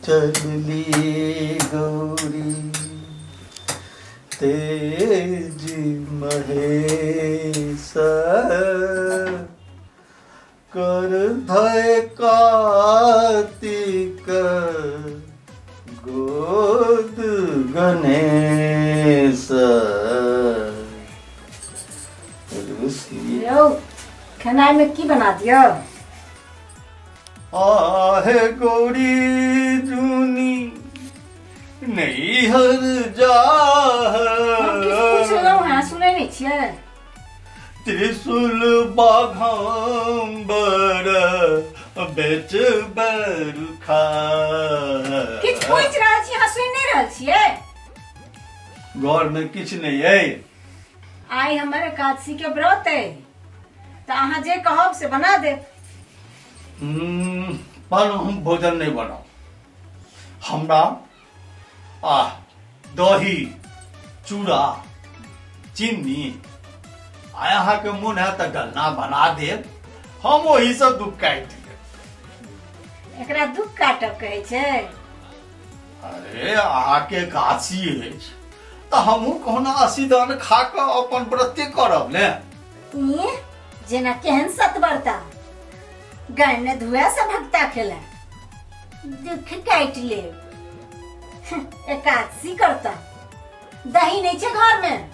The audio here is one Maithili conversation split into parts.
चलली गौरी तेज महेश कर धय कार्तिक गोद गणेश। यौ खेनाइ में की बना दियौ? आहे गौरी जूनी नैहर जा। हम किछु पुछलहुँ हैं, सुनै नहि छियै? त्रिशूल बाघम्बर बेच बरुखा। किछु पूछि रहल छी, अहाँ सुनि नहि रहल छियै? घर में किछु नहि अइ। आइ हमर एकादशी के व्रत अइ, तऽ अहाँ जे कहब से बना देब। पर हम भोजन नहि बनाउ। हमरा आ दही चूड़ा चीनी आ अहाँके मोन है तऽ डलना बना देब, हम ओहीसँ दुख काटि लेब। एकरा दुख काटब कहै छै? अरे अहाँके एकादशी अछि तऽ हमहूँ कहुना असीदान खा कऽ अपन व्रते करब ने। ई जेना केहन सतबरता, गाय ने धुआ से भक्ता खेला, दुख काटि लेब। एकादशी करता, दही नहीं छै घर में?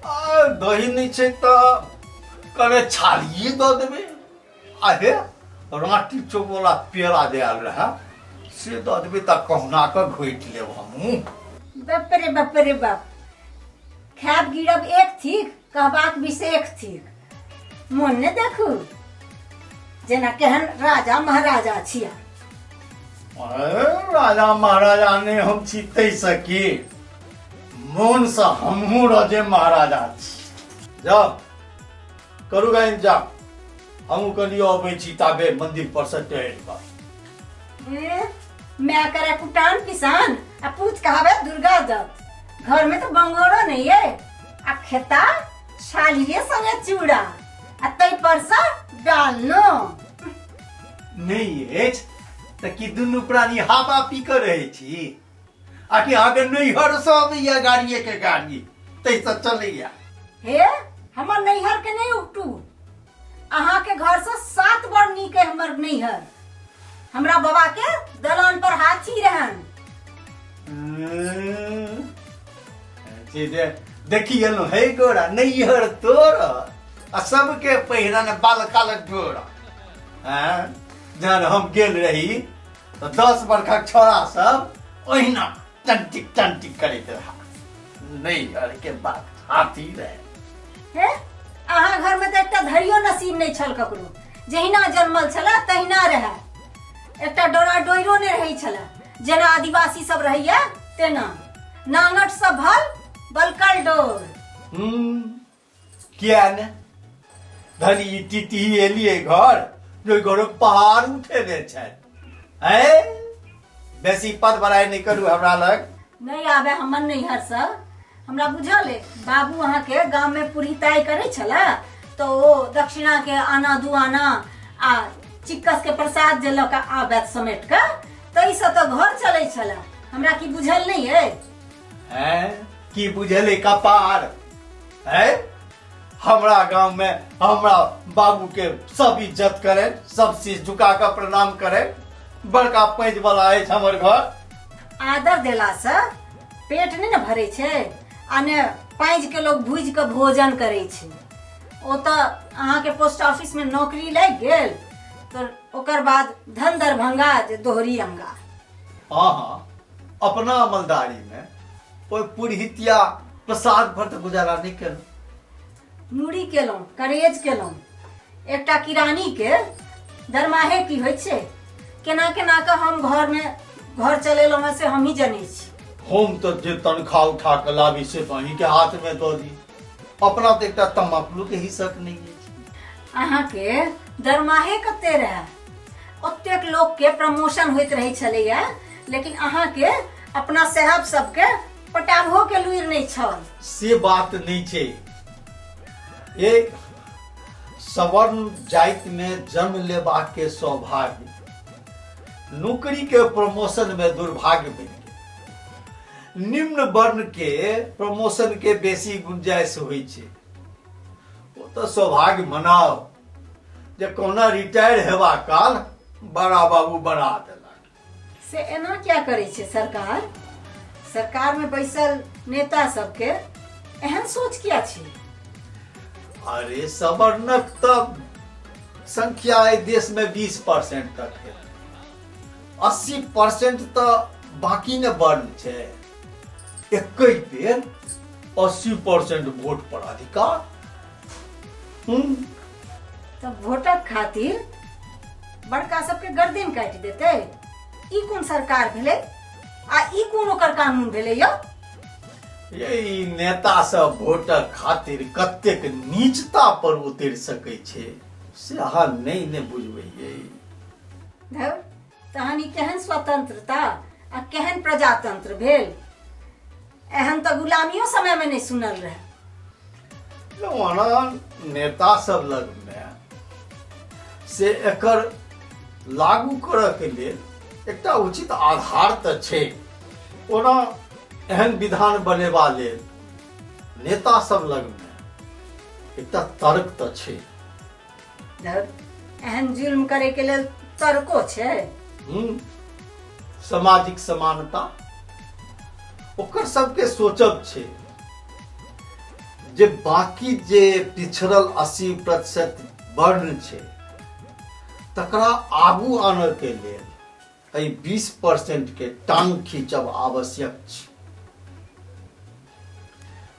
आ दही नहीं छै तऽ कने छालिए दऽ देबै। आ हे राँटी चौक वाला पेड़ा देल रहै से दऽ देबै तऽ कहुना कऽ घोटि लेब हमहूँ। बाप रे बाप रे बाप, खायब गिरब एक थिक, कहबाक विषय एक थिक। मोन ने देखू जेना केहन राजा महाराजा छिया। अरे राजा महाराजा ने हम छी ताहिसँ की, मोनसँ हमहूँ राजे महाराजा छी। जाउ करू गा इंतजाम, हमहूँ कनि अबै छी ताबे मंदिर पर से टहलि कऽ। मैं करे कुटान पिसान आ पूछ कहावे दुर्गा दत्त, घर में तो बंगोरो नहीं है, आ खेता छालिए संगे चूड़ा आ तै पर से डालनो नहि अछि तऽ की दुनू प्राणी हवा पी कऽ रहै छी? आ कि अहाँके नैहर सँ अबैया गाड़िए के गाड़ी ताहिसँ चलैया? हे हमर नैहर के नहीं उठू, अहाँ के घर से 7 बड़ नीक है हमर नैहर। हमरा बाबा के दलान पर हाथी रहन। देखी एलहुँ हे गोरा नैहर तोर आ सबके पहिरन बालकाल डोरा। जहन हम गेल रही तऽ 10 बरखक छोड़ा सब ओहिना टंटिक टंटिक करैत रहा। नैहर के बात हाथी रहे। हे अहाँ घर में तऽ एकटा धैर्यो नसीब नहीं छल ककरो, जहिना जन्मल छला तहिना रहे, एकटा डोरा डोइरो नहीं रहै छला, जेना आदिवासी सब रहैया तेना, नांगट सब भल बलकल डोर। किया ने धनी टीटी एलिए घर जो घरक पहाड़ उठेने छथि। बेसी पद बड़ाई नहीं करू हमरा लग। नहीं आबे हमर नैहर से, हमरा बुझल है बाबू अहाँ के गांव में पुरहिताई करे छला तो ओ दक्षिणा के आना दू आना आ चिक्कस के प्रसाद जे लऽ के आबे समेट के तै से तो घर चले छला। हमरा की बुझल नहीं है? की बुझल है कपार? है हमरा गांव में हमरा बाबू के सब इज्जत करे, सब चीज झुका के प्रणाम करे, बड़का पैंच वाला अछि हमर घर। आदर देला से पेट नहीं ने भरे छै आ ने पाँच के लोग भूजि के भोजन करे छै। ओ तऽ अहाँ के पोस्ट ऑफिस में नौकरी लागि गेल तो ओकर बाद धन दरभंगा जे दोहरी अंगा। हाँ अपना अमलदारी में ओहि पुरहितिया प्रसाद पर तऽ गुजारा नहीं केलहुँ। मुड़ी केलहुँ, करेज केलहुँ। एकटा किरानी के दरमाहे की होइ छै, केना केना के हम घर में घर चलेलहुँ हँ से हमही जनै छी। हम तऽ जे तनख्वाह उठा के लाबी से तऽ अहीं के हाथ में दऽ दी, अपना तऽ एकटा तम्बाकू के हिस्सक नहीं अछि। अहाँ के दरमाहे कते रहे, ओतेक लोक के प्रमोशन होइत रहै छलैया, लेकिन अहाँ के अपना साहब सबके पटाबहो के लुरि नहीं छल। से बात नहीं छै। एक सवर्ण जाति में जन्म लेबाक के सौभाग्य नौकरी के प्रमोशन में दुर्भाग्य बनि गेल। निम्न वर्ण के प्रमोशन के बेसी गुंजाइश होइ छै। ओ तऽ सौभाग्य मनाओ जे कहुना रिटायर हेबा काल बड़ा बाबू बना देलक। से एना क्या करै छै सरकार? सरकार में बैसल नेता सबके एहन सोच किया छै? अरे सवर्णक तऽ संख्या एहि देश में 20% तक है, 80% तऽ बाकी ने वर्ण छै। एकहि बेर 80% वोट पर अधिकार। तऽ वोटक खातिर बड़का सबके गर्दन काटि देतै? ई कोन सरकार भेलै आ ई कोन ओकर कानून भेलै यौ? ये नेता सब वोटक खातिर कतेक नीचता पर उतरि सकै छै से अहाँ नहि ने बुझबै ये। धौ, तहन ई केहन स्वतंत्रता आ केहन प्रजातंत्र भेल? एहन तऽ गुलामियो समय में नहि सुनल रहे। ओना नेता सब लगमे से एकर लागू करऽ के लेल एकटा उचित आधार तऽ छै। ओना एहन विधान बनेबा लेल नेता सब लगमे एकटा तर्क तऽ छै। एहन जुल्म करे के लेल तर्को छै? सामाजिक समानता ओकर सबके सोचब छै जे बाकी जे पिछड़ल 80% वर्ण छै तकरा आगू आनऽ के लेल एहि 20% के टांग खींचब आवश्यक छै।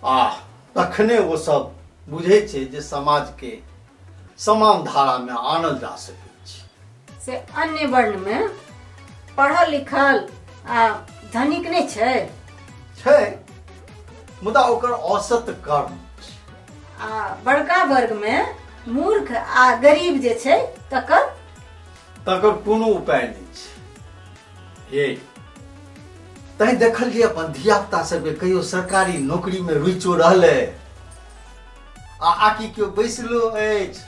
आ तखने ओ सब बुझै छै जे समाज के समान धारा में आनल जा सकै छै। से अन्य वर्ण में पढ़ल लिखल आ धनिक नहि छै? छै, मुदा ओकर औसत कर्म छै। आ बड़का वर्ग में मूर्ख आ गरीब जे छै तकर तकर कोनो उपाय नहि छै। ये तैं देखलियै अपन धियापुता सबके कहियो सरकारी नौकरी में रुचियो रहलै आ आकि केओ बैसलो अछि।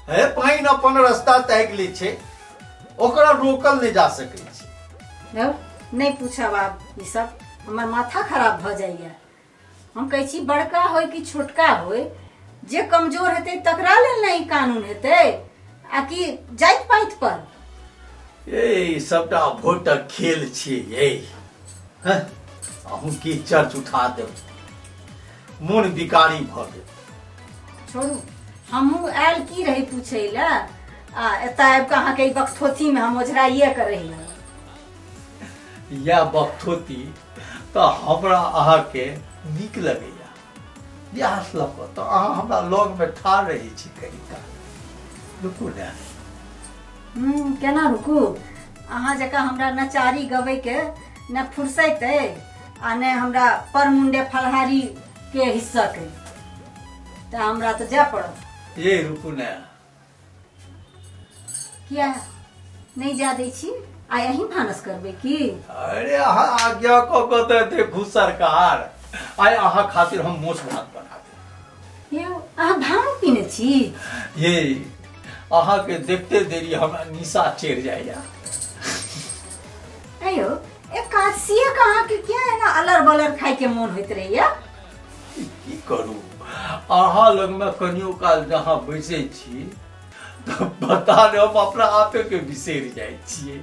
हे पानि अपन रास्ता ताकि लै छै, ओकरा रोकल नहि जा सकै छै। यौ, नहि पूछब आब ई सब, हमर माथा खराब भऽ जाइए। हम कहै छी बड़का होय कि छोटका होय, जे कमजोर हेतै तकरा लेल ने ई कानून हेतै आ कि जाति पाति पर? ए सबटा भोटक खेल छियै ये। हँ, अहूँ की चर्च उठा देब, मोन विकारी भऽ गेल। छोड़ू, हमहूँ आयल की रही पूछै लए आ एतऽ आबि कऽ अहाँके ई बकथोथीमे हम ओझराइए कऽ रहि गेलहुँ। इएह बकथोती तऽ हमरा अहाँके नीक लगैया। बियाह लऽ कऽ तऽ अहाँ हमरा लगमे ठाढ़ रहै छी कनी काल, रुकू ने। केना रुकू? अहाँ जकाँ हमरा नचारी गबैके ने फुर्सत अइ आ ने हमरा परमुंडे फलहारी के हिस्सा के, तऽ हमरा तऽ जाय पड़त। ये रुकू ने। किया नहि जा दै छी? आइ अहीं भानस करबै की? अरे अहाँ आज्ञा कऽ कऽ तऽ देखू सरकार, आइ अहाँ खातिर हम मोछ भात बना देब। यौ, अहाँ भांग पीने छी? ये अहाँके देखते देरी हमरा निशा चढ़ि जाइया। अयो, एकादशीए के अहाँके किया एना अलर बलर खाय के मोन होइत रहैया? की करू, अहाँ लगमे कनियो काल जहाँ बैसै छी तऽ पता नहि हम अपना आपे के बिसरि जाइ छियै।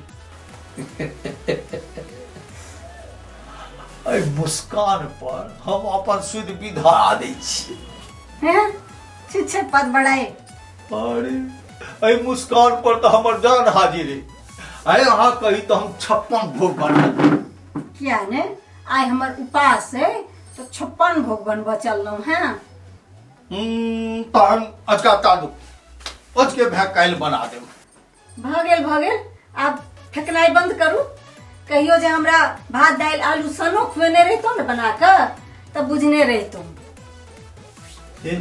एहि मुस्कान पर हम अपन सुध विधा दै छियै। हैं, छुच्छे पद बढ़ाए। अरे एहि मुस्कान पर तऽ हमर जान हाजिर है। अरे अहाँ कही तऽ हम 56 भोग बना देब। किया ने, आइ हमर उपास है तऽ 56 भोग बनबऽ चललहुँ हैं। तहन अजका तालु अजके भए काल्हि बना देब। भऽ गेल भऽ गेल, आब फेकनाइ बंद करू। कहियो जे हमरा भात दालि आलू सनो खुएने रहितहुँ ने बना कऽ तऽ बुझने रहितहुँ। हे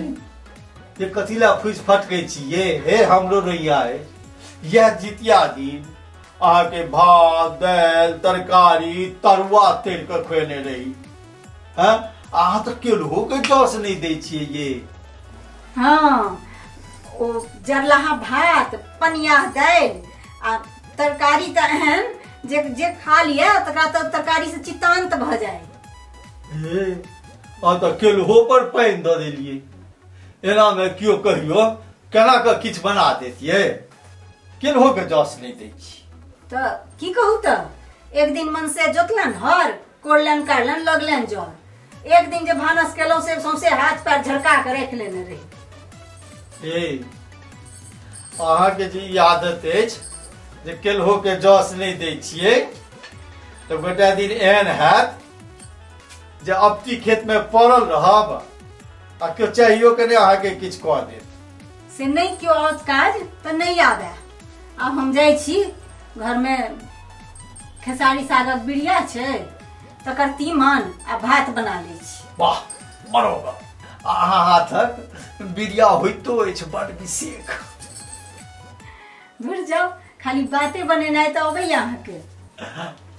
ये कथी ला फूसि फटकै छी ये? हे हमरो रैया है, यह जितिया दिन अहाँके भात दालि तरकारी तरुआ तर कऽ खुएने रही। हैं, अहाँ तऽ केलहो के जस नहि दै छियै ये। हँ, ओ जरलाहा भात पनिया दालि आ तरकारी तऽ एहन जे जे खा लिअ तकरा तऽ तरकारी से चितान्त भऽ जाय। हे अहाँ तऽ केलहो पर पानि दऽ देलियै। एना मे केओ कहियो केना कऽ किछु बना देतियै? केलहो के जस नहि दै छी। तऽ की कहू, तऽ एक दिन मन से जोतलनि हर, कोड़लनि काटलनि, लगलनि जर। एक दिन जे भानस केलहुँ से सौंसे हाथ पैर झरका के राखि लेने रही। ए अहाँके जे ई आदत अछि जे केलहो के जस नहि दै छियै, तऽ गोटा दिन एहन हैत जे अपटी खेत में पड़ल रहब आ केओ चाहियो के नहि अहाँके किछु कऽ देत। से नहि केओ आओत काज तऽ नहि आबे। आब हम जाइ छी, घरमे खेसारी सागक बिरिया छै, तकर तीमन आ भात बना लै छी। वाह बरोबर, अहाँ हाथक बिरिया होइतो अछि बड़ विशेष। दूर जाउ, खाली बाते बनेनाइ तऽ अबैया अहाँके।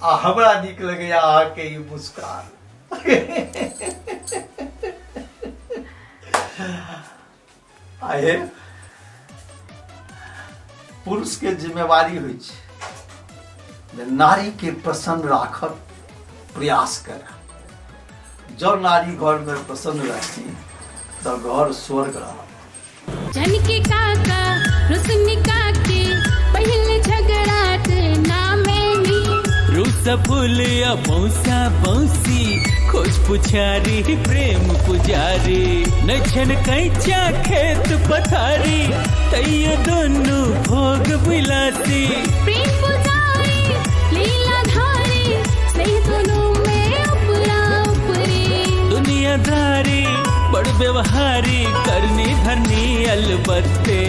आ हमरा नीक लगैया अहाँके ई मुस्कान। आहे पुरुष के जिम्मेवारी होइ छै जे नारी के प्रसन्न राखक प्रयास करे। जब नारी घर में प्रसन्न रहती तऽ घर स्वर्ग रहत। जनके काका रुसनी काके पहले झगड़ाट ना मैनी। रूसा फूलिया मौसा मौसी खोज पुछारी प्रेम पुजारी, नछन कैचा खेत पथारी तैयो दोनों भोग विलासी। प्रेम पुजारी लीला धारी स्नेह दोनों में उपरा उपरी। दुनियादारी बड़ व्यवहारी करनी धरनी अलबत्ते।